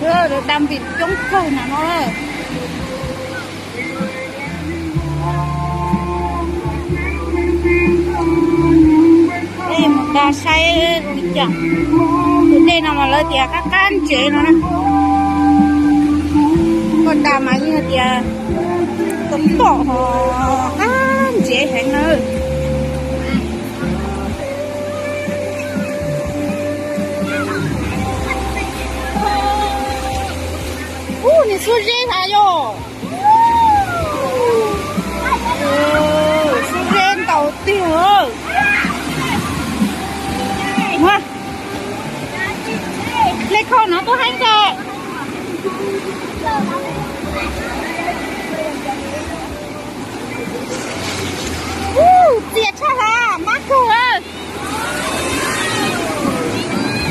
Lawv da npim coob kawg na no. Mus da saib li cas. Tus dej no mas lawv tias qab qab ntsev no na. Koj da mas yeej tias tom tom ho qab ntsev heev na. Ub, nws xub zeb hla yog. Xub zeb ntau tiag. Hle khau no tuaj heev kawg. Ub, txias tshaj hla, mab kawg.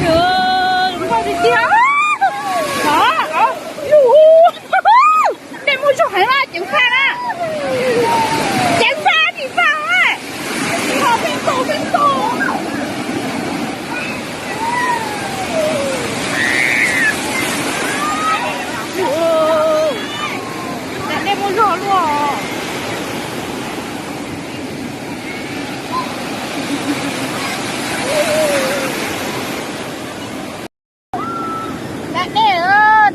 Zoo nkauj tiag tiag. Dej muaj zog heev na, ceev faj na. Ceev faj tsis faj. Dej muaj zog luaj. Da dej,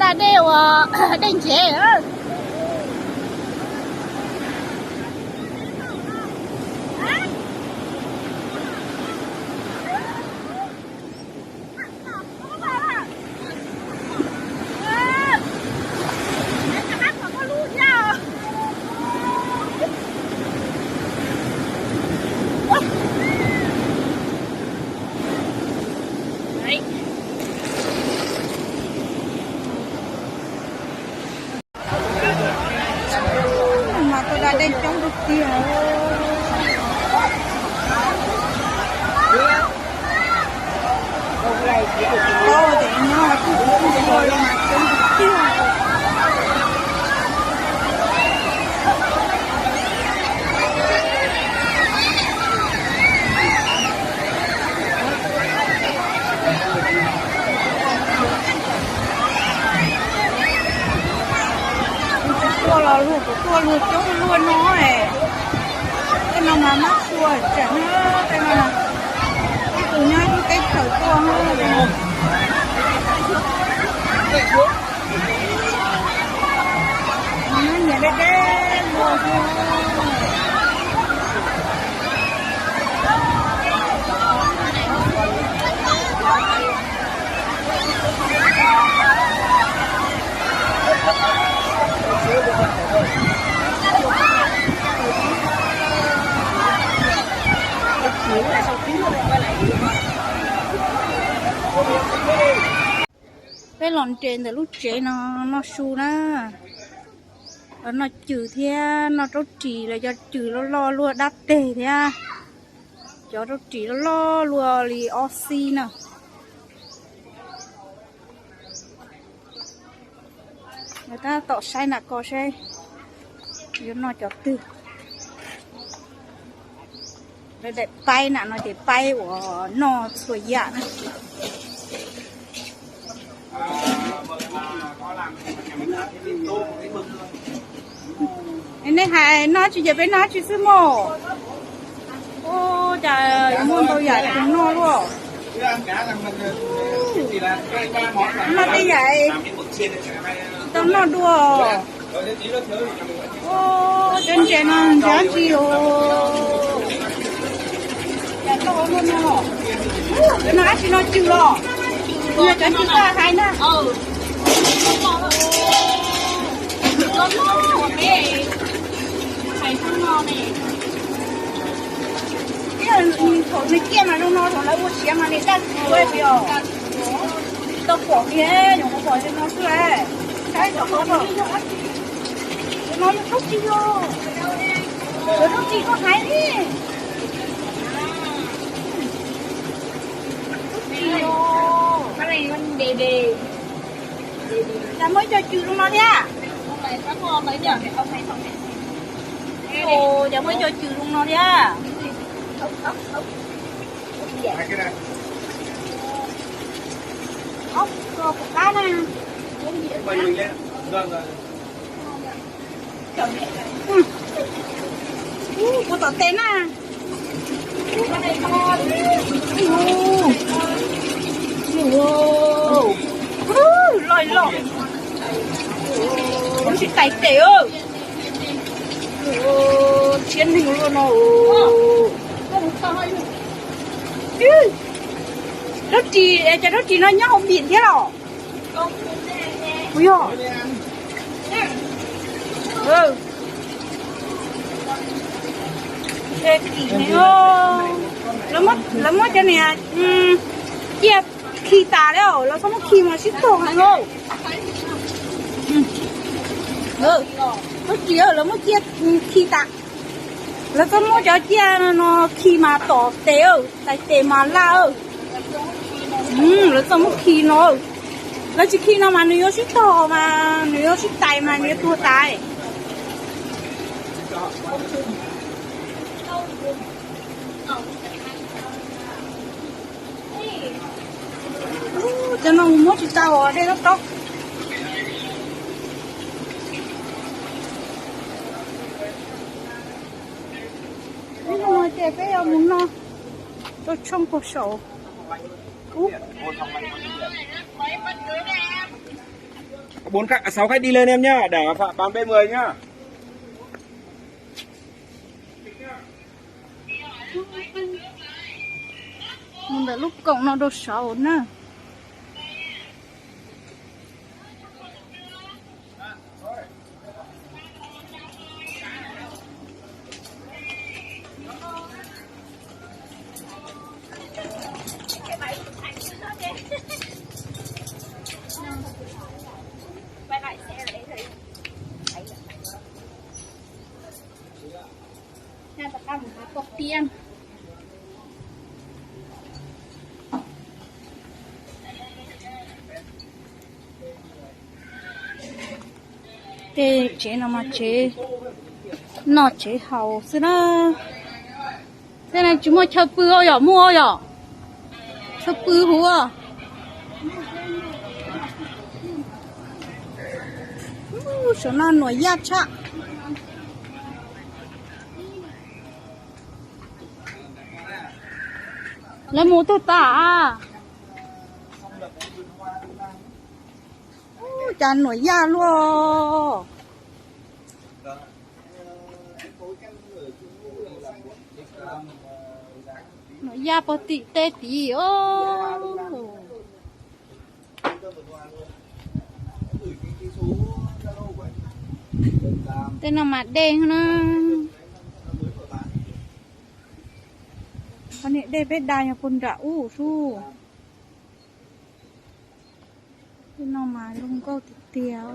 da dej uas dej ntsev. Mas tuaj da dej coob dua tiag. Coob tiag. Kuv tsis tuaj los luag, kuv tuaj luag coob luaj no. Tej no mas mab txhua tseem, tej no ib tug nyob ib teb chaws tuaj. Nyiam deb deb luaj. Peb los nres ntawm lub tsev no noj su na. Noj cwm thiab noj raub ris, los cov cwm loj loj luaj dab teg thiab. Cov raub ris loj loj luaj li ob xib na. Tab tom saib nram ko seb yuav noj cov twg. Lawv daim paib na no ces paib uas noj txhua yam na. Nej hais noj tsis ces peb noj tsis xwb mog. Ua cas yuav muaj ntau yam khoom noj luaj. Noj tej yam tsis tau noj dua. Ua cov ntses no ntses dab tsi os? Cov no dab tsi no cwm los? Cov tsis tau hais na. Thaum nws ciaj mas zoo no, thaum lawv ua siav mas nws daj tsis tau pom li, nyuam qhuav pom li no xwb. Saib tom qab, no yog raub ris os, yog raub ris koj hais li. Raub ris os. Cas muaj ib co cwm zoo no thiab? Cas muaj ib co cwm zoo no thiab? Ob txhua pum qab na. Ua tom tes na. Loj loj. Tsis tais tes. Tshiab neeg luaj no. Rab ris, cov rab ris no nyob hauv npim thiab los? Kuv yog. Lawv muab cov niag ciaj khi tas li, lawv txhob muab khi mas sib tog heev. Rab ris lawv muab ciaj khi tas. Lawv txhob muab cov ciaj no khi mas tom tes, tais tes mas laj. Lawv txhob muab khi no. Lawv tsis khi no mas nws yuav sib tog mas nws yuav sib tais mas nws yuav tuag tas. Cov no mus muab tsis tau os, dej tob tob. Ib hnub no ces peb yuav mus noj rau tshooj puag saum. Bốn khách, à, sáu khách đi lên em nhá, để Phạm bán vé mười nhá. Mus ntawm lub koom no rau saud na. Tej tsev no mas tsev noj tsev haus xwb na. Tej no tsis muaj chaw pw os yom, muaj yom? Chaw pw huv. Saum no nuam yaj tshaj. Lawv mus twg tas? Cas nuam yaj luaj. Nuam yaj puag tim teb tid os. Tej no mas dej na. Qhov niag dej peb da yog puag nram ub sub. Tej no mas zoo nkauj tiag tiag os.